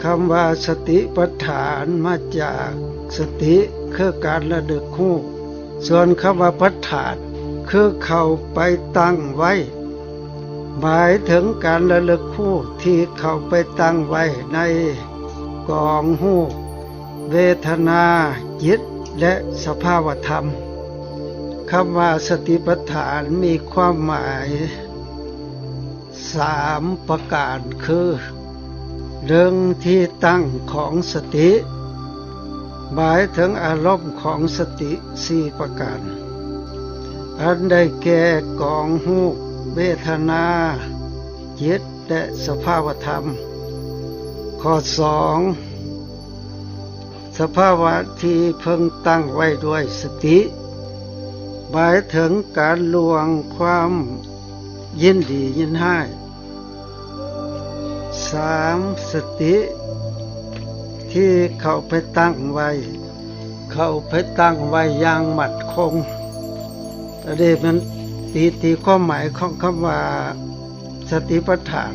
ຄຳວ່າສະຕິປັດຖານມາຈາກສະຕິ ຄືການລະລຶກຮູ້, ສ່ວນຄຳວ່າປັດຖານ ຄືເຂົ້າໄປຕັ້ງໄວ້, ໝາຍເຖິງການລະລຶກຮູ້ທີ່ເຂົ້າໄປຕັ້ງໄວ້ໃນກອງຮູ້ ເວທະນາ, ຈິດ ແລະ ສະພາວະທຳ. ຄຳວ່າສະຕິປັດຖານມີຄວາມໝາຍສາມປະການ ຄື ໜຶ່ງ ທີ່ຕັ້ງຂອງສະຕິ ໝາຍເຖິງອາລົມຂອງສະຕິສີ່ປະການ ອັນໄດ້ແກ່ກອງຮູ້ ເວທະນາ, ຈິດ ແລະ ສະພາວະທຳ. ຂໍ້ສອງ ສະພາວະທີ່ເພິ່ງຕັ້ງໄວ້ດ້ວຍສະຕິ ໝາຍເຖິງການລ່ວງຄວາມຍິນດີຍິນຮ້າຍ. ສາມ ສະຕິທີ່ເຂົ້າໄປຕັ້ງໄວ້, ເຂົ້າໄປຕັ້ງໄວ້ຢ່າງໝັ້ນຄົງ. ອັນນີ້ແມ່ນຕີ ຕີຄວາມໝາຍຂອງຄຳວ່າສະຕິປັດຖານ.